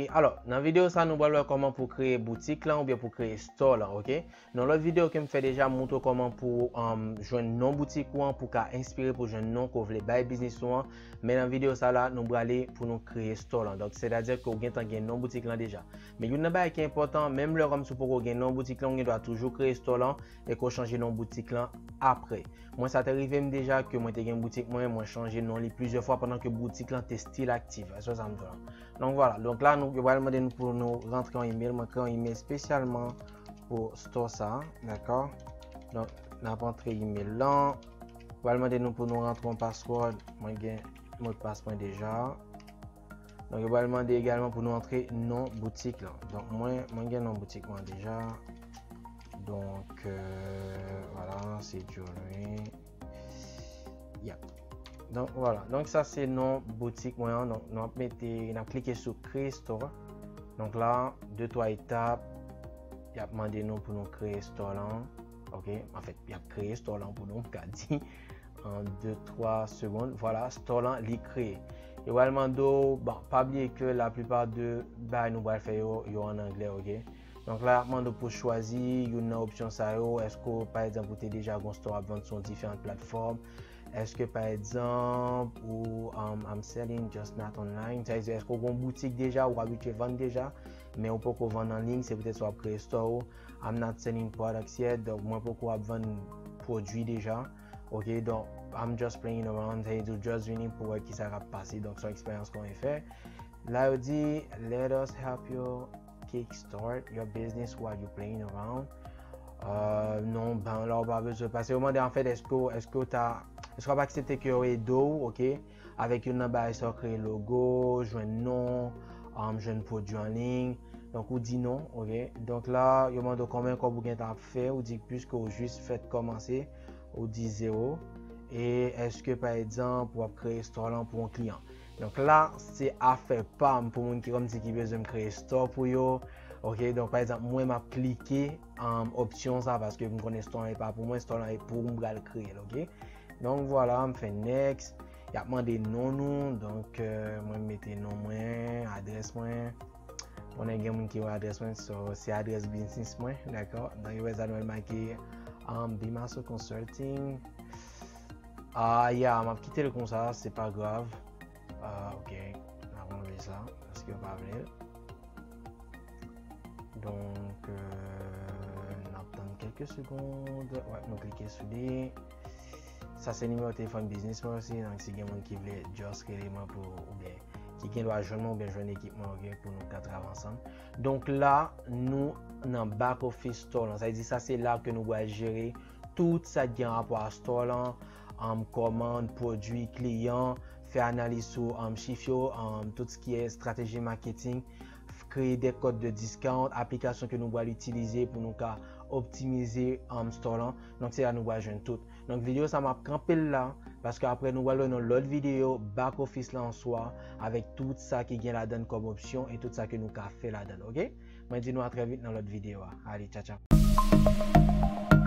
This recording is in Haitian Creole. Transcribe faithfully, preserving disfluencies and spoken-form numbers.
Alò, nan videyo sa nou pral wè kòman pou kreye boutik lan oubyen pou kreye store lan, oke? Nan lòt videyo ke m fè deja, m montre w kòman pou um, jwenn non boutik ou an, pou ka enspire pou jwenn non ke w vle bay biznis ou an. Men nan videyo sa la, nou prale pou nou kreye store lan. Donk, sètadi ke w gentan gen non boutik lan deja. Men youn nan bagay ki enpòtan, menm lè kòmsi w poko gen non boutik lan, ou gen dwa toujou kreye store lan e ke w chanje non boutik lan apre. Mwen, sa te rive m deja ke mwen te gen boutik mwen, mwen chanje non li plizyè fwa pandan ke boutik lan te still aktif. Èske sa m di w la? Donk, vwala. Donk, la, nou, yo pral mande nou pou nou rantre yon email. Mwen kreye yon email espesyalman pou store sa, dakò? Donk, n ap antre email lan. Yo pral mande nou pou nou rantre yon password. Mwen gen modpas mwen deja. Donk, yo pral mande egalman pou nou antre non boutik lan. Donk, mwen, mwen gen non boutik mwen deja. Donk, euh, vwala, se Johnny. Yep. Donk, vwala. Donk, sa se non boutik mwen an. Donk, nou ap mete, n ap klike sou kreye store. Donk la, de twa etap, y ap mande nou pou nou kreye store lan. Oke? Anfèt, y ap kreye store lan pou nou, m ka di. An de, twa segonn. Vwala, store lan, li kreye. Yo pral mande w, bon, pa bliye ke laplipa de bagay nou pral fè yo, yo an anglè, oke? Donk la, y ap mande w pou chwazi youn nan opsyon sa yo. Èske, pa egzanp, ou te deja gon store w ap vann sou yon diferan platfòm? Èske, pa egzanp, ou um, I'm selling just not online? Sa vle di, èske w gon boutik deja, ou abitye vann deja, men ou poko vann an liy, se poutèt sa w ap kreye store ou? I'm not selling products yet, donk mwen poko ap vann pwodui deja. Ok, donk, I'm just playing around, sa vle di w just vini pou wè kisa k ap pase, donk se yon eksperyans ke w vle fè. La, yo di, let us help you kickstart your business while you playing around. Euh, non, ben la, ou pa bezwen. Paske yo mande, anfèt, èske, èske w ta, èske w ap aksepte ke yo ede w, ok, avèk youn nan bagay sa yo, kreye logo, jwenn non, um, jwenn pwodui an liy. Donk, ou di non, ok. Donk la, yo mande w konbyen kòb ou gentan ap fè, ou di piske ou jis fèk kòmanse, ou di zewo. E èske, pa egzanp, w ap kreye store lan pou yon kliyan? Donk la, se afè pa m pou moun ki kòmsi ki bezwen m kreye store pou yo. Ok, donk pa egzanp, mwen m ap klike um, opsyon sa paske m konnen store lan e pa pou mwen, store lan e pou m pral kreye l, ok? Donk vwala, m fè next. Y ap mande non nou, donk euh, mwen m mete non mwen, adrès mwen. Konnen gen moun ki wè adrès mwen, so se adrès biznis mwen, dakò? Donk yo wè sa nou make um, Bimaso Consulting. Ah, yeah, m ap kite l konsa, se pa grav. Ah, ok, n ap anlve sa, paske yo pa vle l. Donk, euh, n ap tann kèlke segonn. Wè, nou klike sou li. Sa se nimewo telefòn biznis mwen osi. Donk, si gen moun ki vle just rele mwen pou, oubyen ki gen dwa jwenn mwen oubyen jwenn ekip mwen, ok, pou nou ka travay ansanm. Donk la, nou nan back office store lan. Sa vle di sa se la ke nou pral jere tout sa ki gen rapò a store lan, um, kòmand, pwodui, kliyan, fè analiz sou um, chif yo, um, tout sa ki estrateji maketing, kreye de kòd de discount, aplikasyon ke nou pral itilize pou nou ka optimize um, store lan. Donk se la nou pral jwenn tout. Donk videyo sa m ap kanpe l la, paske apre nou pral wè nan lòt videyo back office la an swa, avèk tout sa ki gen ladan l kòm opsyon e tout sa ke nou ka fè ladan l, ok? Mwen di nou a trè vit nan lòt videyo a. Ale, tcha tcha.